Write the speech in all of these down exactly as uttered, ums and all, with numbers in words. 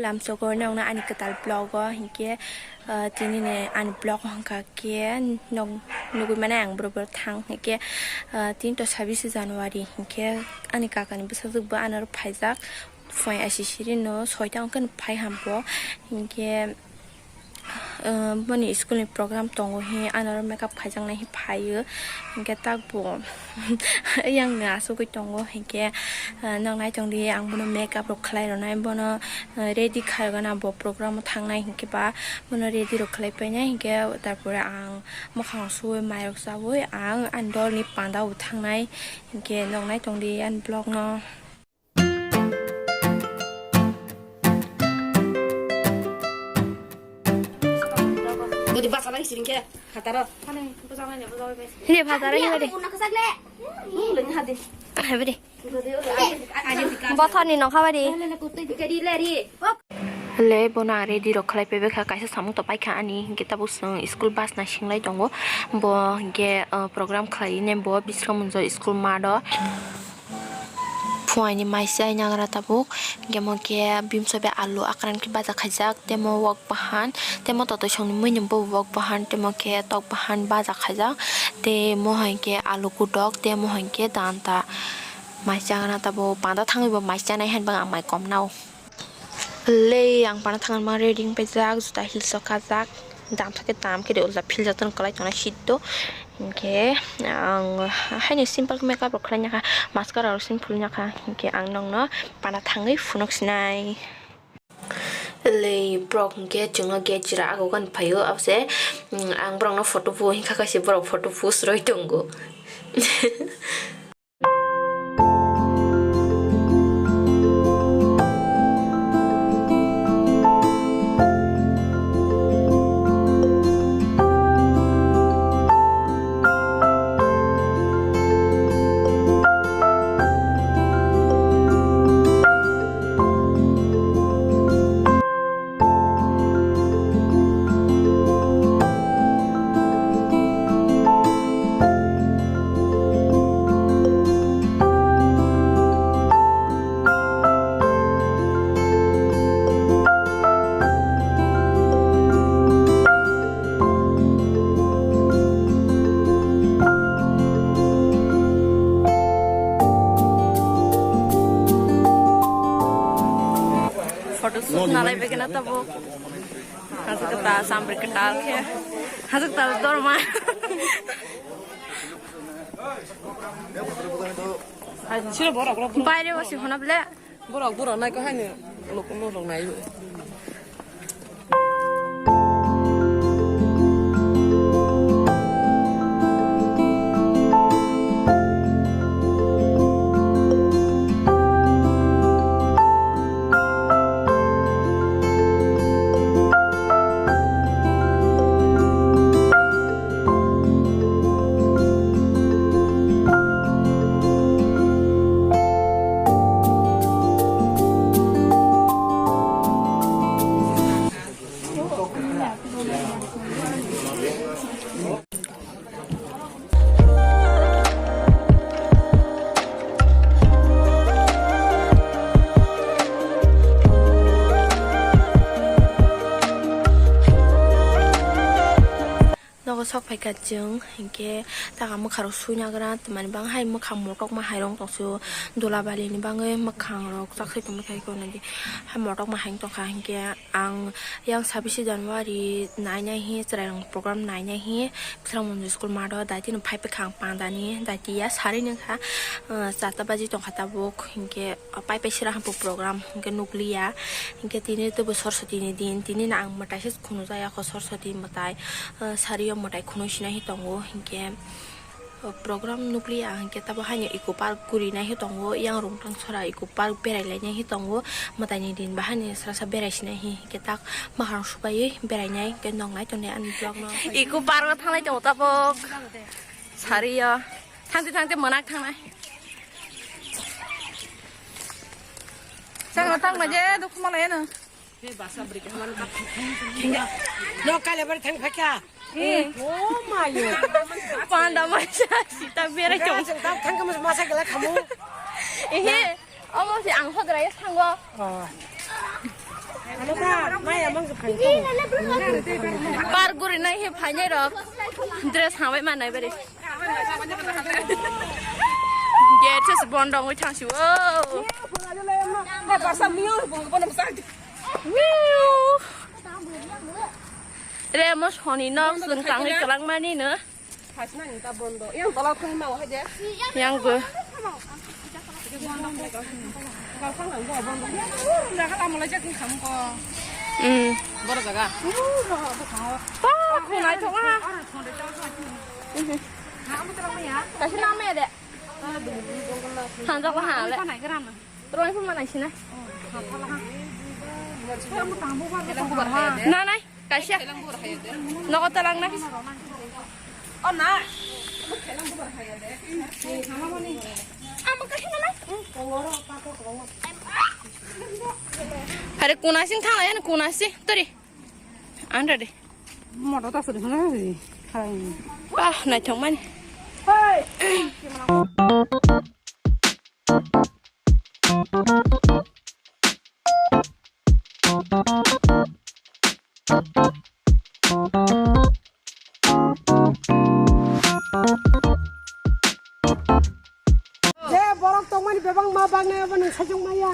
Lamsogwi nokno ani kwtal vlog o hinkhe, ah, tini ni ani vlog o hwnkha khe nok nugwi mano ang boro boro thang hinkhe, ah, tini to sabbish January hinkhe ani kaka ni bwsajwk bo ano phaijak. Phai aisisiri no soita wngkhe phai hambo hinkhe, ah, boni school ni program tongo hi ano makeup khaijaknai hi phaio hinkhe takbo. Yang no asugwi tongo hinkhe, ah, nok nai tongdi ang bono makeup rok khlai rwnai bono, ah, ready khairokgana bo program o thangnai hinkhe ba bono ready rok khlai painai hinkhe tarpore ang mwkhang suwi mai rok chawi ang ani dol ni panda o thangnai hinkhe nok nai tongdi ani vlog no. Dodi basa lagi siring ke, hataro. Hini phataro ni bari. Hadi. Bothor ni nokha bari. Le bono ang ready rok khlai paibai kha, kaisa samung to paikha ani, hinkhe tabuk chwng school bus nai singlai tongo. Bo hinkhe, uh, program khlai ne bo Bisramganj school math o. Phuaini mai chai nagra tabuk, hinkhe mo khe bimso bai alu akran khe baja khaijak, tei mo wak bahan, tei mo totoi songni muinim bo wak bahan, tei mo khe tok bahan baja khaijak, tei mo hai khe alu kutok, tei mo hai khe danta. Mai chagra tabuk panda thangwi bo mai chanai han bang ang mai kom nao. Lei ang panda thangma ready paijak, juta heels o kajak, dam thake dam khe de ulta philjak tong kwlai tongnai seat do. Hinkhe ang haino simple makeup rok khlai naka, mascara rok simple naka, hinkhe ang nokno panda thangwi phunuk sinai. Lei borok hinkhe chwngno gate jora ago gani phaio, abose, mm, ang borokno photo bo hinkha kaisa borok photo post roi tongo. Photo shoot nalai begena tabuk. Hajakta sampri kwtal khe. Hajakta dorma. Baire bo si hona ble. Borok, borok nai ko haino, lok, lok nai. Nogo sok phaikha chwng, hinkhe taka mwkharok suina gra, twmani bang hai mwkhang motokma hairong tongsu, dula balini bagwi mwkhangrok chaksai tongma khai ko nadi, hai motokma hairong tongkha, hinkhe ang yang sabbish January nainai hi chwrairok program nainai hi Bisramganj school math o daitino phai paikha ang pandani daitiya sari nangkha, ah, charta baji tongkha tabuk, hinkhe pai pai sira hampu program hinkhe nukliya, hinkhe tini teibo Saraswati ni din, tini no ang mwtai se khunu jaya kho Saraswati mwtai, ah, sari o mwtai khunu sinai hi tongo, hinkhe, ah, program nukliya hinkhe tabo haino eco park guri nai hi tongo, yang Rungtang sora eco park berai lai nai hi tongo, mwtai ni din bahai ni srasa berai sinai hi, hinkhe tak maharang subai berai nai, hinkhe nong nai tongnai ani vlog no. Eco park o thanglai tongo tabuk sari o. Thangte thangte mwnak thangnai. Chakno tangma je dukhu malai ano. No kale bari thang phakya. Eh. Oh my God. Panda masa sita berai tong. Thang thang kamu masa gela kamu. Ehe. Omo si ang hodra ya thango. Oh. Par guri nai he phainai rok. Dress hambai ma nai bari. Gate se bondo wngwi thangsi o. Re mo soni nok sung tangwi kwlangmani no. Hasna ni ta bondo. Yang tola thang ma hai de. Yang bo. Jaga lama lai jaga kham ko. Hmm. Boro jaga. Pa khunai thok ha. Kasi nama ya de. Hanjak ha le. Roi phun manai sina. Na nai. Kaisa. Nogo talang na. Oh, na. Amo kaisa na. Hari kuna sing thang ya kuna sing. Tori. Anda de. Moto ta suri hana. Hai. Ah, naithok mani. Hai. Je borok tongmani bebak ma bagnai abo nung sajung maya.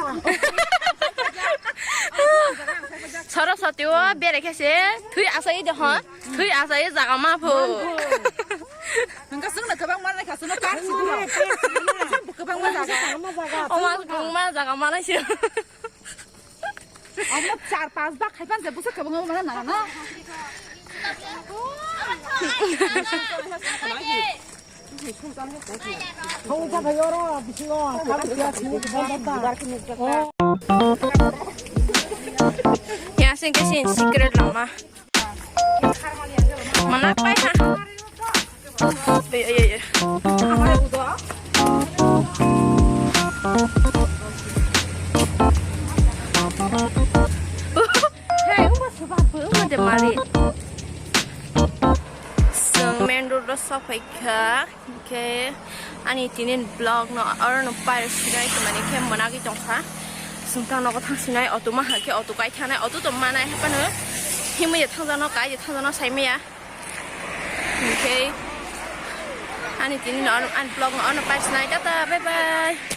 Saraswati o bere khe se thui asai de hon, thui asai jaga ma pho. Hingke chwngno kwbangma naikha, chwngno park si phano. Kwbangma jaga. Oma kwbangma jaga manai se. Omo char pas bak khai pan je busa kwbangma mana nana na. Thong ta phaio ro bisingo kam tia sini kibon ta. Ya sing ke sing secret lama. Mana pai ha. Ay, ay, ay, ay. Hey, uma sebab, uma de mari. Seng main road ro sopai kha. Hingke ani tinin vlog no oro no pair sinai khe mani khe monagwi tongkha. Sungtang nogo thang sinai auto ma hangke auto kai thanai auto to manai hapano himwi thangjano kai thangjano saimaya. Hingke ani tinin no ani vlog no oro no pair sinai tata bye bye.